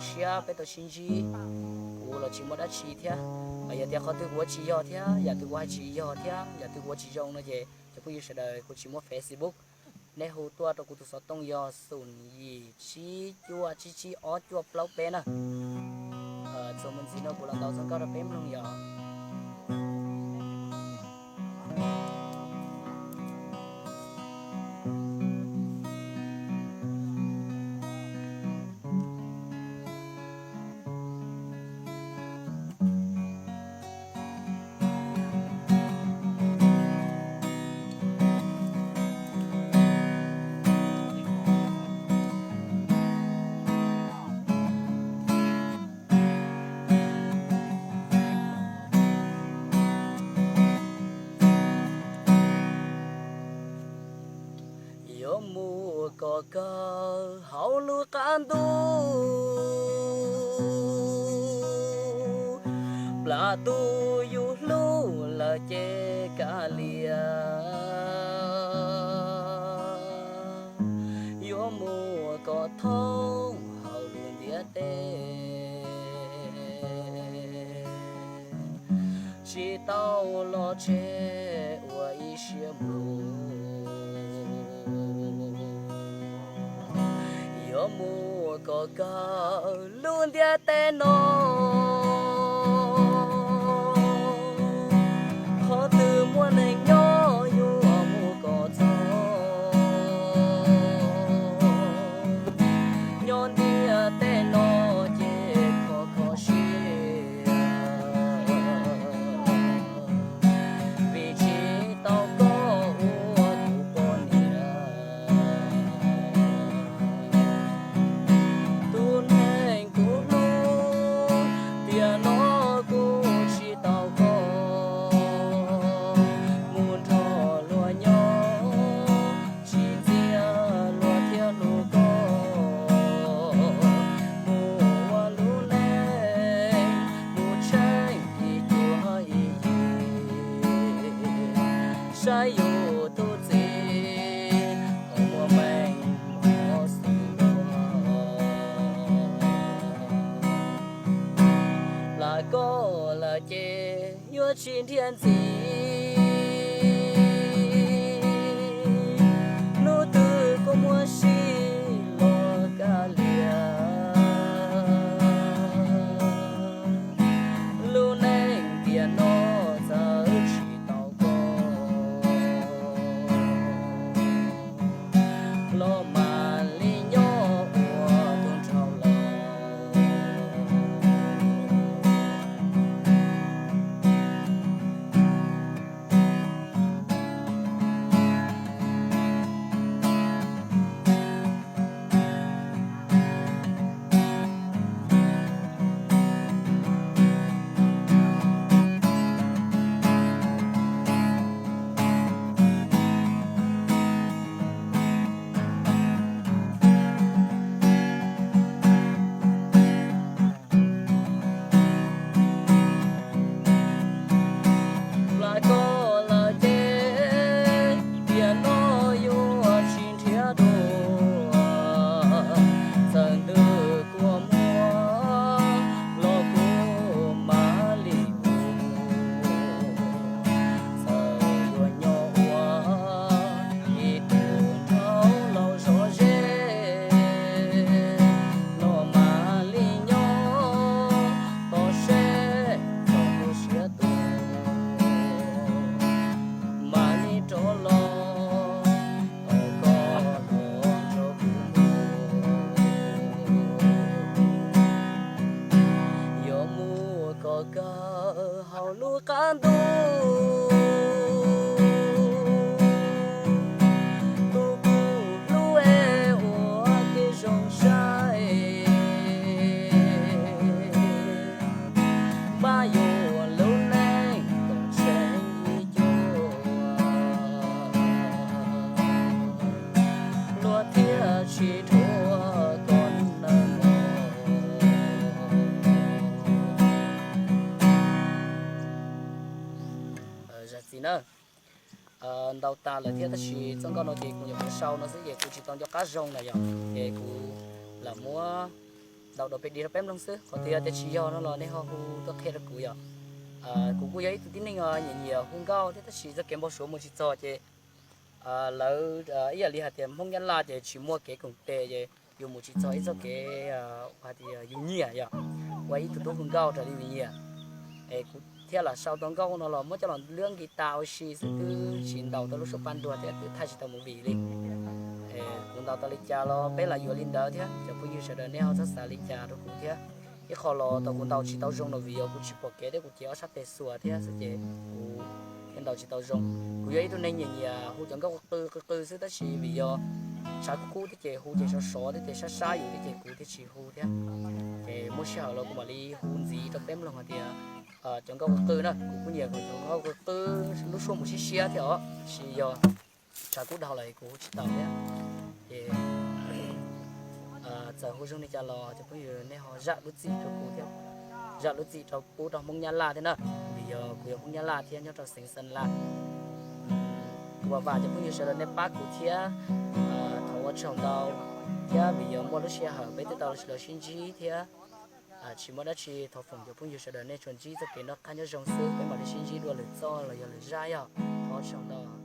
siab peb tau sib ntsib. Kuv los tsis muaj dab tsi thiab, yog tias qhov twg kuv ua tsis yog thiab yam twg kuv hais tsis yog thiab yam twg kuv ua tsis zoo no ces cov phooj ywg sawv daws kuv tsis muaj Facebook, nej hu tuaj rau kuv tus xov tooj yog xoom yim tsib cuaj tsib tsib ob cuaj plaub peb na. Txuas mus ntxiv no kuv los ntaus txoj nkauj rau peb mloog yom. Yuav mus kom kawg hauv lub qab ntuj, plam tus yus hlub lawm ces kav liam. Yuav mus kom thoob hauv lub ntiaj teb, tsis tau los tseg ua ib siab nplua. Yuav mus kom kawg lub ntiaj teb no, qhov twg muaj neeg nyob yuav mus kom txog. Nyob ntiaj teb no ces kho kho siab, vim tsis tau koj ua kuv poj niam. Tus neeg kuv hlub, tiam no kuv tsis tau koj, mus nrog luag nyob, tsis txiav luag thiaj hlub koj, mus ua lub neej, mus tshee ib cuab ib yig, saib yus tus txiv, thaum muaj meej mom xwb luag. Plam koj lawm ces yuav tsis nrhiav ntxiv, hnub twg koj muab sib los kav liam. Lub neej tiam no txawm tsis tau koj, los mam li nyob ua tus nraug laus. Plam koj lawm ces tiam no yuav tsis nrhiav dua, txawm ntws kua muag los kuv mam li hu, txawm yuav nyob ua ib tug nraug laus zov zeb los mam li nyob, tos seb thaum kuv siav tuag mam li rov los tos koj los nrog kuv mus. Yuav mus kom kawg hauv lub qab ntuj, tus kuv hlub es ua kev zoo saib, npaj yuav lub neej kom tshee ib cuab, luag thiaj tsis rhuav koj nawb mog. Zam txim na, ntaus tas lawm thiab tab sis txoj nkauj no ces kuv nyuam qhuav sau no xwb ces kuv tsis tau nco qab zoo na yom, ces kuv lam muab ntaus dua pem diav rau peb mloog xwb. Qhov twg yog tias tsis yog no los nej ho hu tuaj qhia rau kuv yom. Kuv kuj yog ib tug tib neeg nyiam nyiam hu nkauj thiab tab sis txoj kev npau suav mus tsis txog ces lawv ib yam li hais tias Hmoob Nyab Laj ces tsis muaj kev koom tes ces yus mus tsis txog ib txoj kev hais tias yus nyiam yom, ua ib tug tub hu nkauj raws li yus nyiam. Es kuv thiaj lam sau tau nkauj no los muab coj los lwb nki tas ua si xwb, twb tsis ntaus tau lub suab paj nruag thiab twb thaij tsis tau movie li. Kuv ntaus tau li cas los peb lam yuav li ntawd thiab, cov phooj ywg sawv daws nej ho txhob xav li cas rau kuv thiab. Ib qho los tau kuv ntaus tsis tau zoo no vim yog kuv tsis pom kev thiab kuv cev ob sab tes xuas thiab xwb ces kuv thiaj ntaus tsis tau zoo. Kuv yog ib tug neeg nyiam nyiam hu cov nkauj qw qw qw xwb tab sis vim yog tshav kub kub thiab ces hu ces sov sov thiab ces sab sab yus thiab ces kuv thiaj tsis hu thiab. Ces muaj sij hawm los kuv mam li hu ntxiv rau peb mloog hais tias cov nkauj qw qw na, kuv kuj nyiam cov nkauj qw qw, lub suab mus siab siab thiab os, tab sis yog tshav kub dhau lawm kuv hu tsis tau thiab. Ces txawm hu zoo li cas los cov phooj ywg nej ho zam lub txim rau kuv thiab, zam lub txim rau pub rau Hmoob Nyab Laj thiab na, vim yog kuv yog Hmoob Nyab Laj thiab nyob rau xeev Xeeb Las. Kuv vam vam cov phooj ywg sawv daws nej pab kuv thiab, thov ua tsaug ntau thiab vim yog muaj lub sij hawm peb twb tau los sib ntsib thiab. Tsis muaj dab tsi, thov foom cov phooj ywg sawv daws nej tsuas ntsib txoj kev noj qab nyob zoo xwb, peb mam li sib ntsib dua lwm txoj los yog lwm zaj yog. Thov ua tsaug ntau.